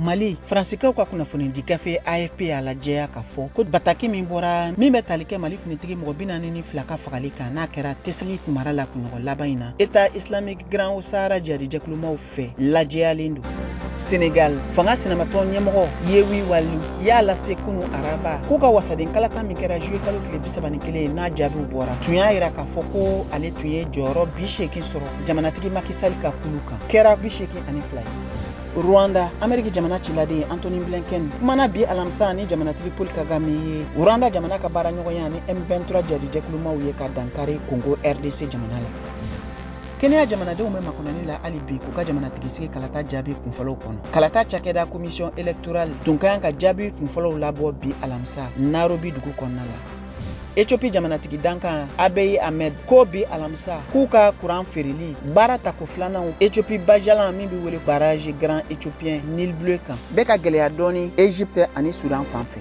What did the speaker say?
Mali, Faransikaw ka kunnafonidi gafe AFP y'a lajɛya k'a fɔ ko bataki min bɔra min bɛ tali kɛ Mali finitigi mɔgɔ 42 ka fagali kan, n'a kɛra Tesalit mara la kunɲɔgɔn laban in na, État Islamique Grand Haut Sahara jihadijɛkulumaw fɛ, lajɛyalen don. Senegal, fanga sinamatɔn ɲɛmɔgɔ Yewwi Wallu y'a lase kunu araba k'u ka wasaden kalata min kɛra juillet kalo tile 31, n'a jaabiw bɔra, tun y'a yira k'a fɔ ko ale tun ye jɔyɔrɔ 80 sɔrɔ jamanatigi Macky Sall ka kulu kan, kɛra 82 ye. Rwanda, Ameriki jamana ciladen Antony Blinken kumana bi alamisa ni jamanatigi Paul Kagame ye Rwanda jamana ka baaraɲɔgɔnya ni M23 jadijɛkulumaw ye ka dankari Congo RDC jamana la. Kenya jamanadenw bɛ makɔnɔni la hali bi k'u ka jamanatigisigi kalata jaabi kunfɔlɔw kɔnɔ. Kalata cakɛda Commission électorale tun ka kan ka jaabi kunfɔlɔw labɔ bi alamisa Nairobi dugu kɔnɔna la. Ethiopie jamanatigi dankan Abiy Ahmed ko bi alamisa k'u ka kuran feereli baara tako filananw Ethiopie bajalan min bɛ wele barrage Grand Éthiopien Nil Bleu kan bɛ ka gɛlɛya dɔɔni Egypte ani Sudan fan fɛ.